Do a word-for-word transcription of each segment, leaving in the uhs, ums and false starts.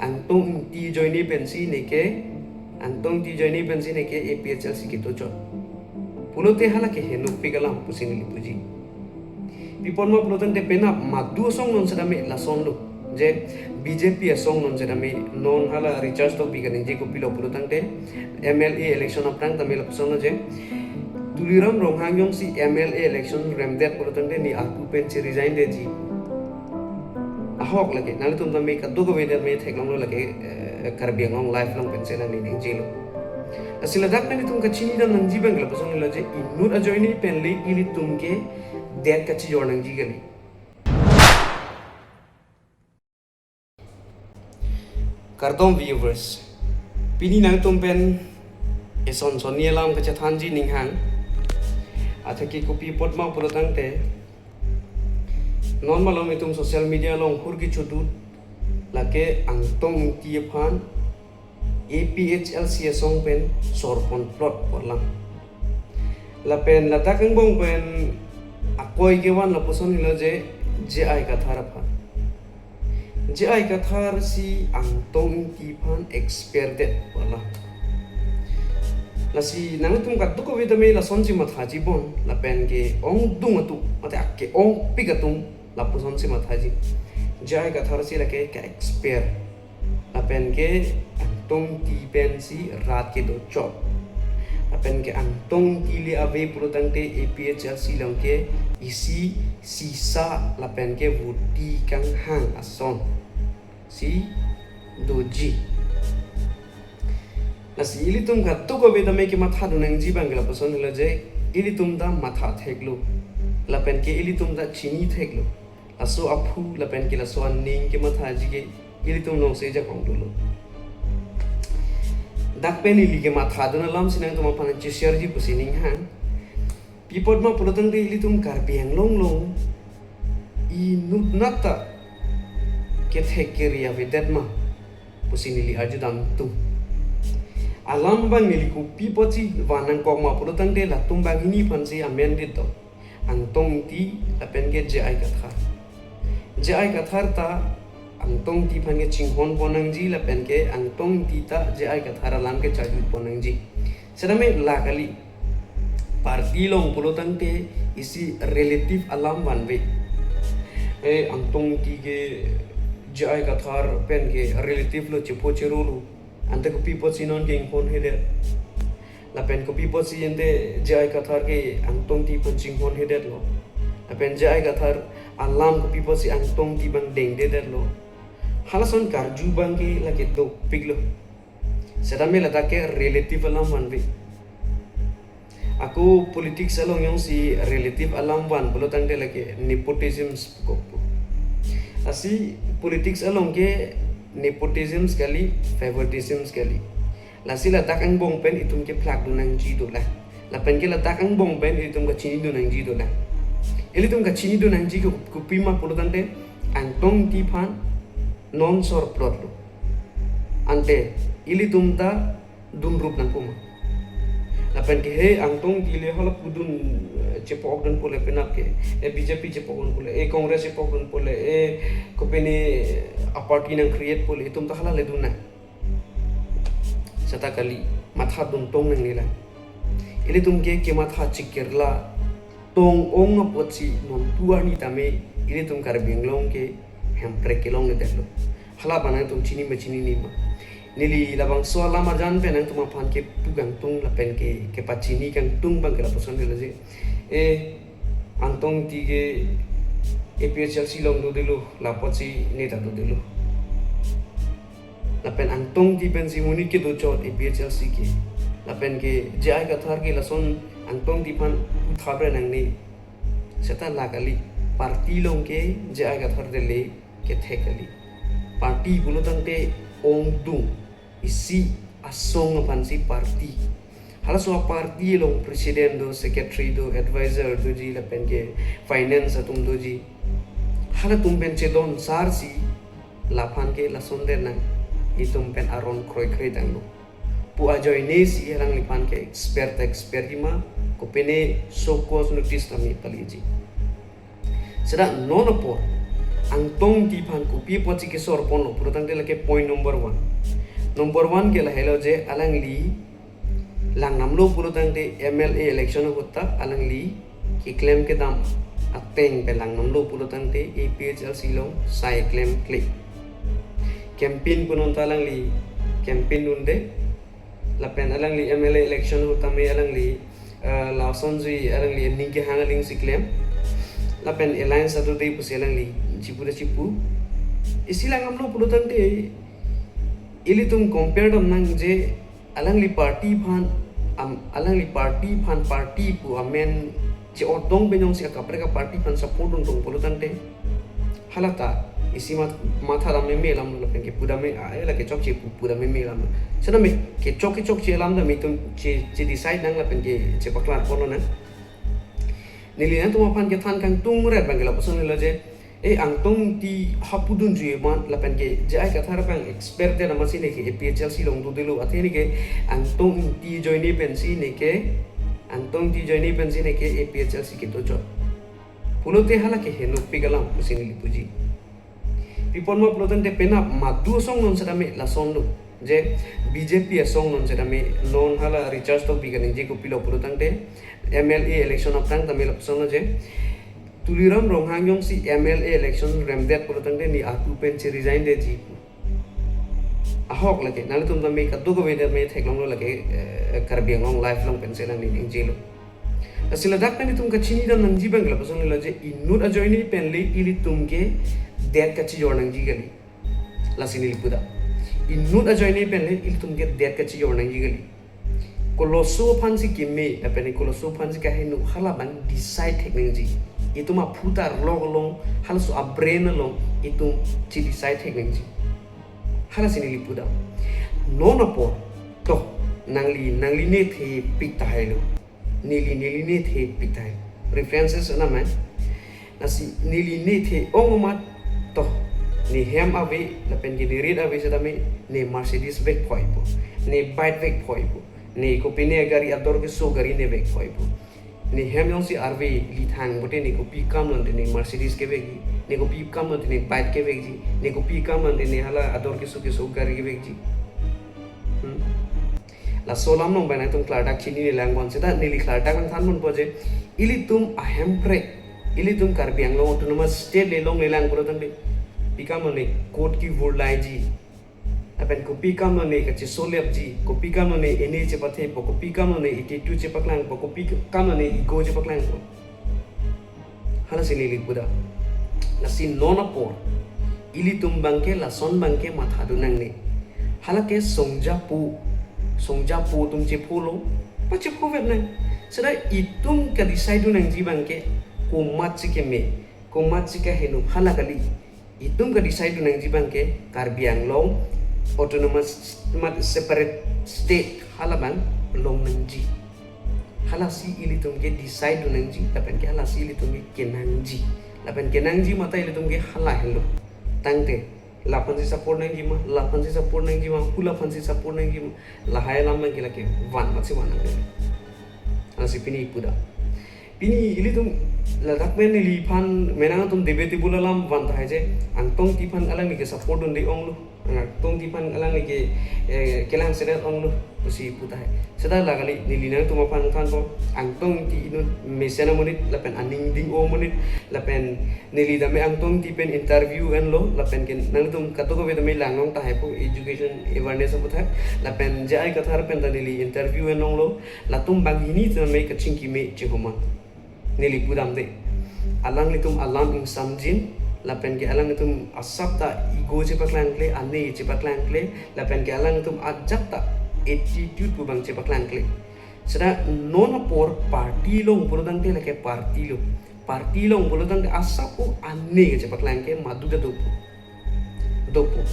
Angtong Ingti ajoine pensi neke, Angtong Ingti ajoine pensi neke A P H L C kedo chot pulote hala ke henopik alam pusi neli puji. Pi apot ma pulotangte penap madu asong non setame lason lo. Je B J P asong non setame non hala Richard Tokbi kaningje kopilo pulotangte M L A election aphrang tame lapuson lo je Tuliram Ronghang jongsi M L A election remdet pulotangte ne arpu pensi resign detji. Ahok lake, nanglitum tame kadokave tame theklonglo lake, eh, Karbi Anglong Live along pensi nangli ningjelo. Lasi ladak nanglitum kachinidam nangji abang ke lapuson lo je inut ajoine pen le ilitum ke det kachijor nangji kali. Kardom viewers, pini nangtum pen eson sonni alam kachethanji ninghang. Atheke kopi apot ma pulotangte non malom itum social media along hur kechodut lake Angtong Ingti aphan A P H L C asong pen sorpon plot pu alam. Lapen ladak angbong pen akoi kevan lapuson lo je J I Kathar aphan. J I Kathar si Angtong Ingti aphan expert det pu alam. Lasi nangtum kadokave tame lasonsi mathaji bon, lapen ke-ongdung atum, mate ake-ongpik atum lapuson si mathaji. J I Kathar si lake ke-expert. Lapen ke Angtong Ingti pensi rat kedo chot. Lapen ke Angtong Ingti le ave pulotangte A P H L C along ke isi sisa lapen ke voti kanghang ason si doji. Lasi ilitum kadokave tame kemathadun nangji abang ke lapuson lo je ilitum ta matha theklo. Lapen ke ilitum ta chini theklo. Laso aphu lapen ke laso aning kemathaji ke ilitum longsi ajakong dolo. Dak pen ili kemathadun alam si nangtum aphan chishare ji pusi ninghang. Pi apot ma pulotangte ilitum Karbi Anglong along inutnat ta kethek keri avedet ma pusi neli arjudam tu. Alam abang neli kopi apotsi van nangkok ma pulotangte latum banghini aphansi amen dit do. Angtong Ingti lapen ke J I Kathar. J I Kathar ta Angtong Ingti aphan ke chinghon pon nangji lapen ke Angtong Ingti ta J I Kathar alam ke charjut pon nangji. Setame la kali, party along pulotangte isi relative alam vanve. Eh, Angtong Ingti ke J I Kathar pen ke relative lo, chepo chero lo. Ante kopi apotsi non ke inghonhedet? Lapen kopi apotsi ante J I Kathar ke Angtong Ingti aphan chinghonhedetlo? Lapen J I Kathar alam kopi apotsi Angtong Ingti abang dengdedetlo? Halason karju abang ke lake dopiklo. Setame ladak ke relative alam vanve. Ako politics along jongsi relative alam van pulotangte lake nepotism kok pu. Lasi politics along ke nepotism kali, favoritism kali. Lasi ladak angbong pen itum kephlakdun nangji dolang. Lapen ke ladak angbong pen itum kachinidun nangji dolang. Ilitum kachinidun nangji ke kopi ma pulotangte Angtong Ingti aphan non sorplot lo. Ante ilitum ta dunrup nangpo ma? Lapen ke he Angtong Ingti le hala pudun, eh, chepokdun pule penap ke, eh, B J P chepokdun pule, eh, Congress chepokdun pule, eh, kopine, eh, a party nang create pule, itum ta hala le dun nang. Seta kali, mathadun tong nangnelang. Ilitum ke kematha chikirla tong-ong apotsi non tu arni tame ilitum Karbi Anglong ke hemprek kelongledetlo. Hala abang nangtum chini ma chinine ma? Neli labangso alam arjan pen nangtum aphan kepu kangtung lapen ke kepachini kangtung abang ke lapuson helo je. Eh, Angtong Ingti ke A P H L C along dodelo, la apotsi ne ta dodelo. Lapen Angtong Ingti pensi monit kedo chot A P H L C ke. Lapen ke J I Kathar ke lason Angtong Ingti aphan uthap re nangne. Seta la kali, party along ke J I Kathar dele kethek kali. Party pulotangte ongdung isi asong aphansi party. Halaso a party along president do, secretary do, advisor doji, lapen ke finance atum doji. Halatum pen chedon sarsi laphan ke lason det nang, itum pen aron kroikre tanglo pu ajoine si halangliphan ke expert expert ji ma, kopine show cause notice tame paleji. Seta non apor Angtong Ingti aphan kopi apotsi kesor ponlo pulo tangte lake point number one. Number one ke lahelo je alangli lang namlo pulo tangte M L A election ahut ta alangli keklem kedam ateng pen lang namlo pulo tangte A P H L C along sai klemkle. Campaign pu non ta alangli campaign dunde. Lapen alangli M L A election ahut tame alangli, eh, lasonsi alangli ning kehang aling si klem. Lapen alliance ado de pusi alangli chipu da chipu. Isi lang namlo pulo tangte ilitum compare dam nangji alangli party aphan, am, alangli party aphan party pu amen che-otdong pen jongsi akaprek aparty aphan support dun tong pulo tangte, hala ta isi mat-, matha dam meme alam lapen kepu dam me, ah, eh, lake chokche pu, pu dam meme alam. Seta me kechok kechokche alam ta me itum che, che decide nang lapen ke chepaklar ponlo nang. Neli nangtum aphan kethan kangtung ret abang ke lapuson lo je, eh, Angtong Ingti hapu dunji amat lapen ke J I Kathar abang expert te nama si neke A P H L C along dodelo athe neke Angtong Ingti ajoine pensi neke, Angtong Ingti ajoine pensi neke A P H L C kedo chot pulote hala ke henopik alam pusi neli puji. Pi apot ma pulo tangte penap madu asong non seta me lason do. Je B J P asong non seta me non hala Richard Tokbi kaningje kopilo pulo tangte M L A election aphrang tame lapuson lo je Tuliram Ronghang jongsi M L A election remdet pulo tangte ne atu pen che resign detji pu. Ahok lake, nanglitum tame kadokave tame theklonglo lake, eh, Karbi Anglong Live along pensi nangli ningjelo. Lasi ladak pen itum kachini dam nangji abang ke lapuson lo je inut ajoine pen le ilitum ke det kachijor nangji kali. Lasi neli pu da. Inut ajoine pen le ilitum ke det kachijor nangji kali. Koloso aphansi keme, lapen koloso aphansi kaheno hala abang decide thek nangji. Itum aphu ta arlok along, halaso abrain along, itum che decide thek nangji. Halasi neli pu da. Non apor, to, nangli, nangli ne thepik tahai lo. Neli, neli ne thepik tahai. References ana man. Lasi neli ne the-ong amat, to, ne hem ave, lapen ke ne rit ave seta me, ne Mercedes vek phoi po, ne bike vek phoi po, ne kopine gari ador keso gari ne vek phoi po. Ne hem jongsi arve lithang pote ne kopi kam lonte ne Mercedes kevekji, ne kopi kam lonte ne bike kevekji, ne kopi kam lonte ne hala ador keso keso gari kevekji. Hmm. Laso alam along abang nangtum klardak chinine lang bon seta neli klardak nangthan ponpo je ilitum ahemprek, ilitum Karbi Anglong Autonomous State le longlelang pulo tangte pi kam lone court kevurlaiji, lapen kopi kam lone kachesolepji, kopi kam lone ene chepathepo, kopi kam lone attitude chepaklangpo, kopi kam lone ego chepaklangpo. Halasi neli pu da. Lasi non apor ilitum abang ke lason abang ke matha dun nangne. Hala ke songjapo, songjapo atum chepho lo, pachepho vet nang. Seta itum kadecide dun nangji abang ke komatsi keme, komatsi kaheno hala kali. Itum kadecide dun nangji abang ke Karbi Anglong Autonomous, mat, separate state hala abang long nangji. Halasi ilitum ke decide dun nangji, lapen ke halasi ilitum ke kenangji. Lapen kenangji mate ilitum ke hala helo. Tangte, laphansi support nangji ma, laphansi support nangji ma, pu laphansi support nangji ma, lahai alam abang ke lake van matsi van nangji. Halasi pini pu da. Pini ilitum ladak pen neliphan menang atum debatable alam van tahai je, Angtong Ingti aphan alangli ke support dunde onglo. Angtong Ingti aphan alangli ke, eh, kelang sedet onglo pusi pu tahai. Seta la kali neli nangtum aphan thanpo, Angtong Ingti inut mesen amonit, lapen aning ding-o amonit, lapen neli tame Angtong Ingti pen interview enlo, lapen ke nangtum kadokave tame lang long tahai po education awareness aputhak, lapen J I Kathar pen ta neli interview en longlo, latum banghini tame kachingki me chihoma. Neli pu damde. Alanglitum alam ingsamjin, lapen ke alanglitum asap ta ego chepaklangkle, ane chepaklangkle, lapen ke alanglitum ajat ta attitude pu abang chepaklangkle. Seta non apor party along pulo tangte lake party lo. Party along pulo tangte asap o ane chepaklangke madu ta dopo. Dopo.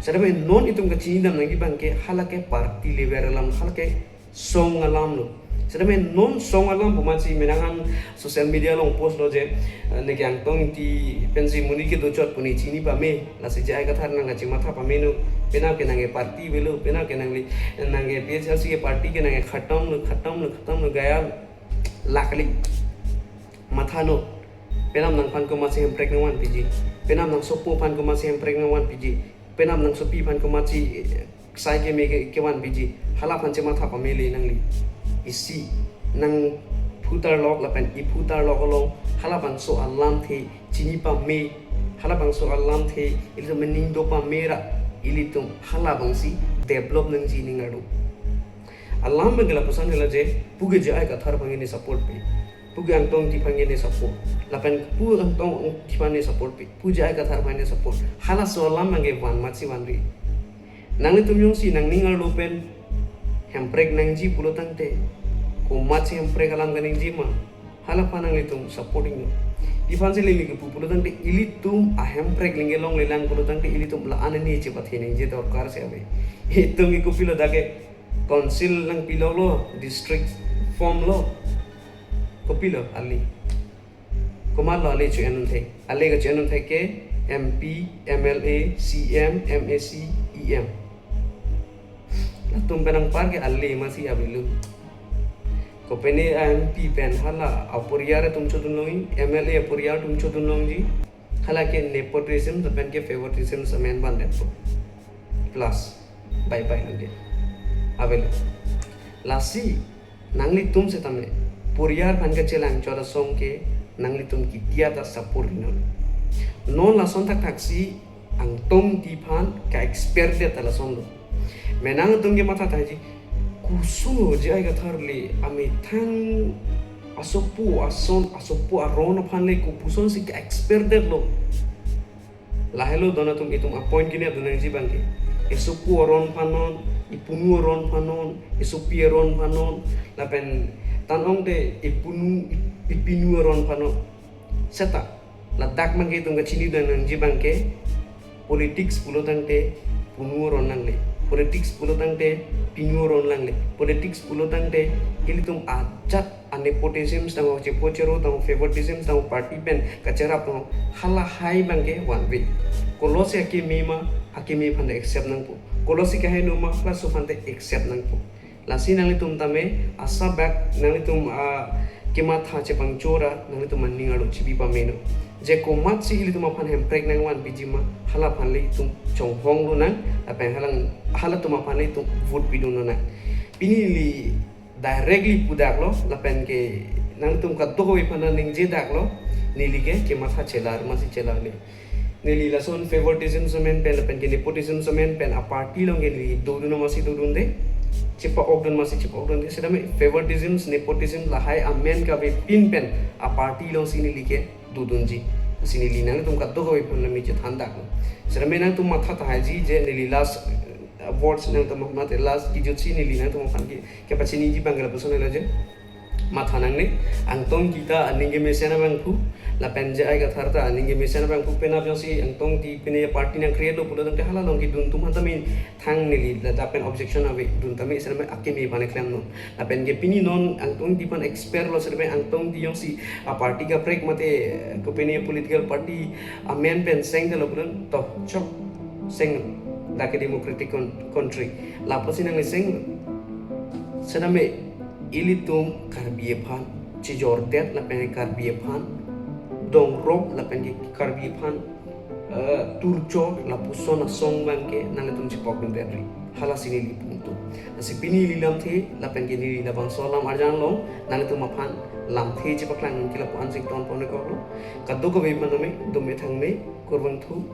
Seta me non itum kachini dam nangji abang ke hala ke party level alam, hala ke song alam lo. Seta me non song alam pu amatsi menang an social media along post lo je, eh, neke Angtong Ingti pensi monit kedo chot pu ne chini pame, lasi J I Kathar nang kachimatha pame no, penap ke nang ke party avelo, penap ke nangli, nang ke P H L C ke party ke nang ke khatam lo, khatam lo, khatam lo, gaya lo. La kali. Matha no. Penap nangphan komatsi hemprek nangvanpiji. Penap nangsopo aphan komatsi hemprek nangvanpiji. Penap nangsopi aphan komatsi, eh, sai keme ke, kevanpiji. Hala aphan chematha pamele nangli. Isi nang phutar lok lapen iphutar lok along halabangso alamthe chini pame, halabangso alamthe ilitum mening do pame ra ilitum halabangsi develop nangji ning arlo. Alam abang ke lapuson helo je, pu ke J I Kathar aphan ne support pi, pu ke Angtong Ingti aphan ne support, lapen pu Angtong Ingti aphan ne support pi, pu J I Kathar aphan ne support. Halaso alam abang ke van matsi vanri. Nanglitum jongsi nangning arlo pen hemprek nangji pulo tangte, komatsi hemprek alam kaningje ma, hala aphan nanglitum supporting lo. Iphan si lili kepu pulo tangte ilitum ahemprek lingke longlelang pulo tangte ilitum la-an ne chepathe nangji dorkar si ave. Itum ke kopilo dak ke council nangpilo lo, district form lo. Kopilo ale. Komatlo ale cho-en un thek. Ale kacho-en un thek ke M P, M L A, C M, M A C, E M. Latum pen anpar ke ale masi avelo. Kopine M P pen hala aporiar atum chodun longji, M L A aporiar atum chodun longji. Hala ke nepotism lapen ke favoritism amen van det. Plus, bye bye nangke. Avelo. Lasi, nanglitum setame, poriar aphan kachelang chot asong ke, nanglitum kitia ta support non. Non lason thakthaksi, Angtong Ingti aphan ka-expect det ta lason lo. Menang atum ke matha tahai ji, koso J I Kathar le amethang asopo ason, asopo aron aphan le kopuson si ka-expect det lo. Lahelo don atum itum appoint kine adun nangji abang ke. Esopo aron aphan non, ipunu aron aphan non, esopi aron aphan non, lapen tan-ong te ipunu, ipinu aron aphan non. Seta, ladak abang ke itum kachini dun nangji abang ke, politics pulo tangte punu aron nangle. Politics pulo tangte pinu aron nangle. Politics pulo tangte ilitum ajat a nepotism tangho, chepo chero tangho, favoritism tangho, party pen kacherap tangho, halahai abang ke vanve. Kolosi akeme ma, akeme aphan ta accept nangpo. Kolosi kaheno ma, halaso aphan ta accept nangpo. Lasi nanglitum tame, asabak nanglitum, ah, kematha chepangchora, nanglitum aning arlo chibi pame non. Je komatsi ilitum aphan hemprek nangvanpiji ma, hala aphan le itum chonghong lonang, lapen halang, halatum aphan le itum vote pidun lonang. Pini neli directly pudak lo, lapen ke nanglitum kadokave aphan ningje dak lo, neli ke kematha chelar masi chelar le. Neli lason favoritism amen pen lapen ke nepotism amen pen a party along ke neli dodun masi dodunde, chepa-okdun masi chepa-okdunde, setame favoritism, nepotism lahai amen kavepin pen a party alongsi neli ke dodunji. Lasi neli nangtum kadokave aphan neli chethan dak lo. Setame nangtum matha tahai ji je neli last, uh, words nangtum mate last kejutsi neli nangtum aphan ke kepachiniji abang ke lapuson helo je. Matha nangne, Angtong Ingti ta aning kemesen abangphu, lapen J I Kathar ta aning kemesen abangphu, penap jongsi Angtong Ingti pine party nang create lo pulo tangte hala along kedun atum aphan tame thang neli ladak pen objection ave, dun tame setame akeme aphan klem non. Lapen ke pini non Angtong Ingti aphan expect lo setame Angtong Ingti jongsi a party kaprek mate, eh, kopine political party amen pen seng det lo pulo to chok seng, dak ke democratic con-, country. Lapusi nang seng setame ilitum Karbi aphan chejordet lapen Karbi aphan dongrop lapen ke Karbi aphan, eh, turchor lapuson asong abang ke nanglitum chepok ben ri. Halasi neli pu atum. Lasi pini neli lamthe lapen ke neli labangso alam arjan along nanglitum aphan lamthe chepaklang nangji lapu-an si ton pon-iklo. Kadokave aphan tame dome thangne, kurvangthu,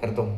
kardom.